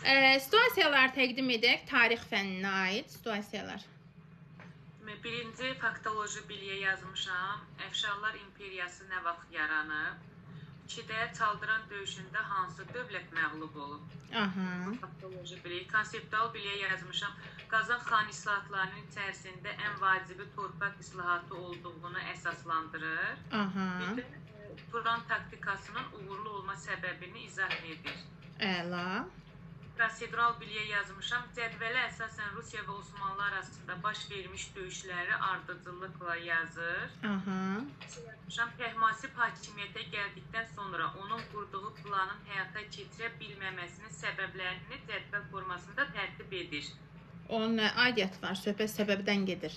Situasiyalar təqdim edək, tarix fənninə aid situasiyalar. Birinci faktoloji biliyə yazmışam. Əfşarlar imperiyası nə vaxt yaranıb? 2-də Çaldıran döyüşündə hansı dövlət məğlub olub? Aha. Faktoloji biliyi, konseptual biliyə yazmışam. Qazan xan islahatlarının içərisində ən vacibi torpaq islahatı olduğunu əsaslandırır. Aha. Bir də Turan taktikasının uğurlu olma səbəbini izah edir. Əla. Prosedural biliyə yazmışam. Cədvələ əsasən Rusiya və Osmanlı arasında baş vermiş döyüşləri ardıcıllıqla yazır. Aha. Yazmışam. Təhmasib hakimiyyətə gəldikdən sonra onun qurduğu planın həyata keçirə bilməməsinin səbəblərini cədvəl formasında tərtib edir. Onun nə aidiyyəti var? Söhbət səbəbdən gedir.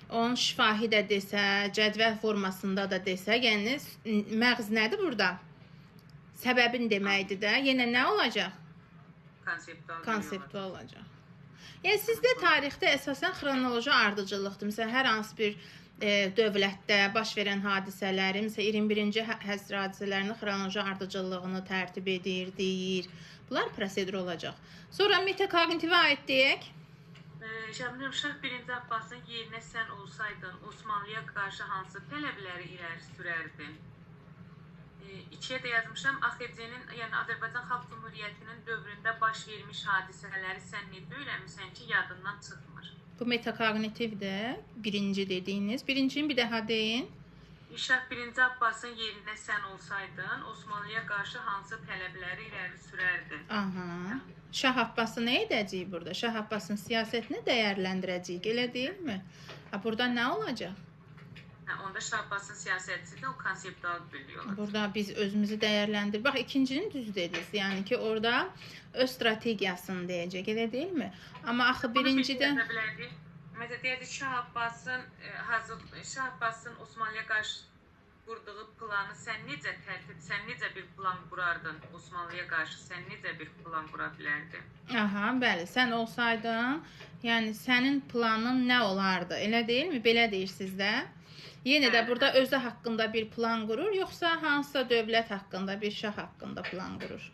Onun şifahi də desə, cədvəl formasında da desə, yəni məğz nədir burada? Səbəbin deməkdir də. Yenə nə olacaq? Konseptual. Konseptual olacaq. Yəni sizdə tarixdə əsasən xronoloji ardıcıllıqdır. Məsələn, hər hansı bir dövlətdə baş verən hadisələri, məsələn, 21-ci əsr hadisələrinin xronoloji ardıcıllığını tərtib edir, deyir. Bunlar prosedur olacaq. Sonra metakognitivə aid deyək. Şəbnəm, Şah 1-ci Abbasın yerinə sən olsaydın, Osmanlıya qarşı hansı tələbləri irəli sürərdin? 2-yə də yazmışam, AXC-nin, yəni Azərbaycan Xalq Cümhuriyyətinin dövründə baş vermiş hadisələri sən necə öyrənmisən ki, yadından çıxmır? Bu metakognitivdir, birinci dediyiniz. Birincini bir daha deyin. Şah 1-ci Abbasın yerinə sən olsaydın, Osmanlıya qarşı hansı tələbləri irəli sürərdin? Aha. Şah Abbası nə edəcəyik burada? Şah Abbasın siyasətini dəyərləndirəcəyik, elə deyilmi? Ha, burada nə olacaq? Hə, onda Şah Abbasın siyasətçisi də o konseptual biliyi olacaq. Burada biz özümüzü dəyərləndir. Bax, ikincini düz dediniz. Yəni ki, orada öz strategiyasını deyəcək, elə deyilmi? Amma axı birincidə... Məsələn, deyəcək Şah Abbasın Şah Abbasın Osmanlıya qarşı qurduğu planı sən necə tərtib, sən necə bir plan qurardın Osmanlıya qarşı, sən necə bir plan qura bilərdin? Aha, bəli, sən olsaydın, yəni sənin planın nə olardı? Elə deyilmi? Belə deyirsiniz də. Yenə də burada özü haqqında bir plan qurur, yoxsa hansısa dövlət haqqında, bir şah haqqında plan qurur?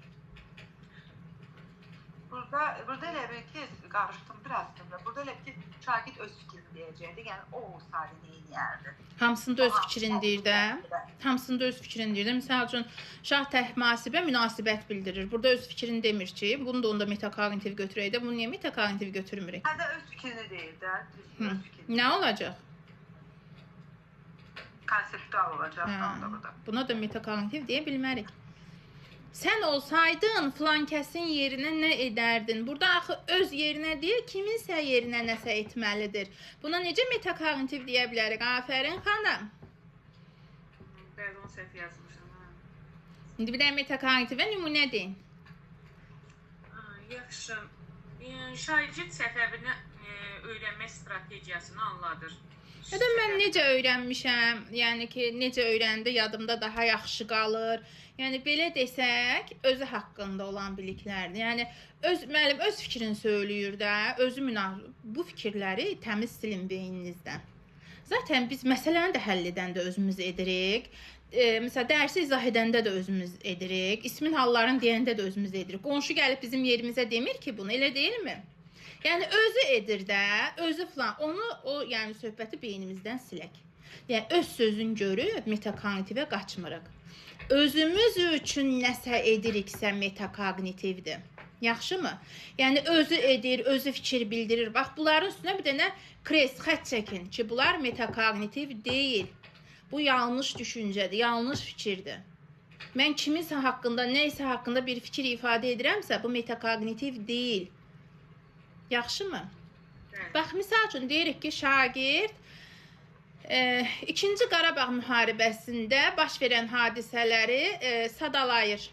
Burada elə bil ki, qarışdım biraz da. Burada elə bil ki, şagird öz fikrini deyəcəkdi. Yəni o olsaydı nə edərdi? Hamısında öz fikrini deyir də. Hamısında öz fikrini deyir də. Məsəl üçün Şah Təhmasibə münasibət bildirir. Burada öz fikrini demir ki, bunu da onda metakognitiv götürək də. Bunu niyə metakognitiv götürmürük? Hə də öz fikrini deyir də. Öz fikrini. Nə olacaq? Konseptual olacaq onda burada. Buna da metakognitiv deyə bilmərik. Sən olsaydın filan kəsin yerinə nə edərdin? Burada axı öz yerinə deyil, kiminsə yerinə nəsə etməlidir. Buna necə metakognitiv deyə bilərik? Afərin xanım. Bəli, onu səhv yazmışam. İndi bir də metakognitivə nümunə deyin. Yaxşı. Şagird Səfəvini öyrənmə strategiyasını anladır. Ya da mən necə öyrənmişəm, yəni ki, necə öyrəndi, yadımda daha yaxşı qalır. Yəni belə desək, özü haqqında olan biliklərdir. Yəni öz müəllim öz fikrini söyləyir də, özü bu fikirləri təmiz silin beyninizdən. Zaten biz məsələni də həll edəndə özümüz edirik. Məsələn, dərsi izah edəndə də özümüz edirik. İsmin hallarını deyəndə də özümüz edirik. Qonşu gəlib bizim yerimizə demir ki bunu, elə deyilmi? Yəni özü edir də, özü filan. Onu o yəni söhbəti beynimizdən silək. Yəni öz sözün görüb metakognitivə qaçmırıq. Özümüz üçün nəsə ediriksə metakognitivdir. Yaxşımı? Yəni özü edir, özü fikir bildirir. Bax bunların üstünə bir dənə krest xətt çəkin ki, bunlar metakognitiv deyil. Bu yanlış düşüncədir, yanlış fikirdir. Mən kiminsə haqqında, nə isə haqqında bir fikir ifadə edirəmsə, bu metakognitiv deyil. Yaxşımı? Evet. Bax, misal üçün deyirik ki, şagird İkinci Qarabağ müharibəsində baş verən hadisələri sadalayır.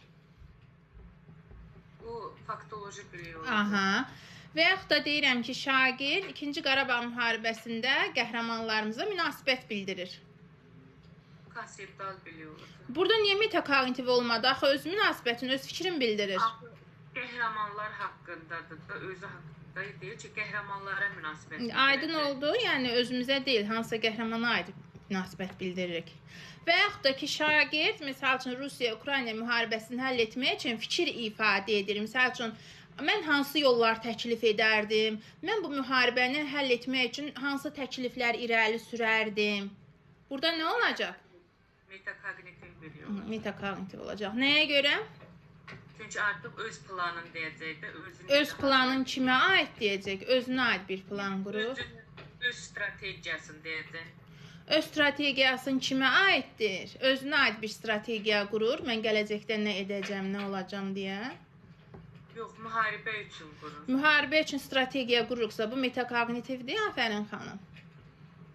Bu faktoloji biliyi olur. Aha. Və yaxud da deyirəm ki, şagird İkinci Qarabağ müharibəsində qəhrəmanlarımıza münasibət bildirir. Konseptual biliyi olur. Burada niyə metakognitiv olmadı? Axı öz münasibətini, öz fikrini bildirir. Axı, qəhrəmanlar haqqındadır da, özü haqqında deyil ki, qəhrəmanlara münasibət. Aydın oldu, yəni özümüzə deyil, hansısa qəhrəmana aid Münasibət bildiririk. Və yaxud da ki, şagird, misal üçün, Rusiya-Ukrayna müharibəsini həll etmək üçün fikir ifadə edir. Misal üçün, mən hansı yollar təklif edərdim? Mən bu müharibəni həll etmək üçün hansı təkliflər irəli sürərdim? Burada nə olacaq? Metakognitiv bilik olacaq. Metakognitiv olacaq. Nəyə görə? Çünki artıq öz planını deyəcək də, özünü öz planın kimə aid deyəcək? Özünə aid bir plan qurur. Öz strategiyasını deyəcək. Öz strategiyasının kimə aiddir? Özünə aid bir strategiya qurur. Mən gələcəkdə nə edəcəm, nə olacam deyə. Yox, müharibə üçün qurur. Müharibə üçün strategiya qurursa, bu metakognitivdir, Afərin xanım.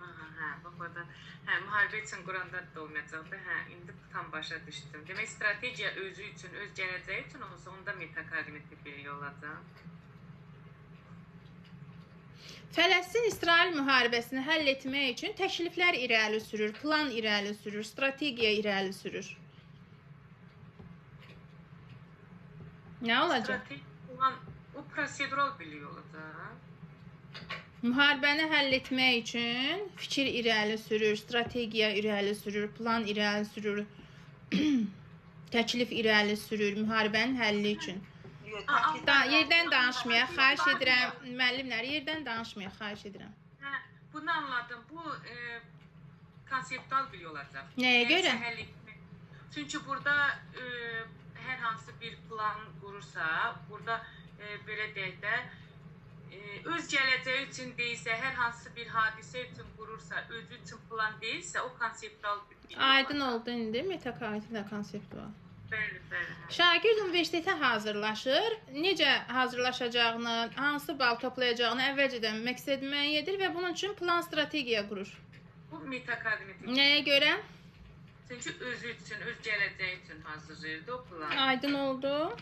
Aha, hə, bax orada. Hə, müharibə üçün quranda da olmayacaqdı. Hə, indi tam başa düşdüm. Demək, strategiya özü üçün, öz gələcəyi üçün olsa, onda metakognitiv bilik olacaq. Fələstin-İsrail müharibəsini həll etmək üçün təkliflər irəli sürür, plan irəli sürür, strategiya irəli sürür. Nə olacaq? Strategiya olan o prosedural bilik olacaq. Müharibəni həll etmək üçün fikir irəli sürür, strategiya irəli sürür, plan irəli sürür, təklif irəli sürür müharibənin həlli üçün. Yerdən danışmayaq, xahiş edirəm. Müəllimlər, yerdən danışmayaq, xahiş edirəm. Hə, bunu anladım. Bu konseptual bilik olacaq. Nəyə görə? Çünki burada hər hansı bir plan qurursa, burada belə deyək də, öz gələcəyi üçün deyilsə, hər hansı bir hadisə üçün qurursa, özü üçün plan deyilsə, o konseptual bilik olacaq. Aydın oldu indi, metakognitiv və konseptual. Bəli, bəli. Şagird universitetə hazırlaşır. Necə hazırlaşacağını, hansı bal toplayacağını əvvəlcədən məqsəd müəyyən edir və bunun üçün plan strategiya qurur. Bu metakognitiv. Nəyə görə? Çünki özü üçün, öz gələcəyi üçün hazırlayırdı o planı. Aydın oldu.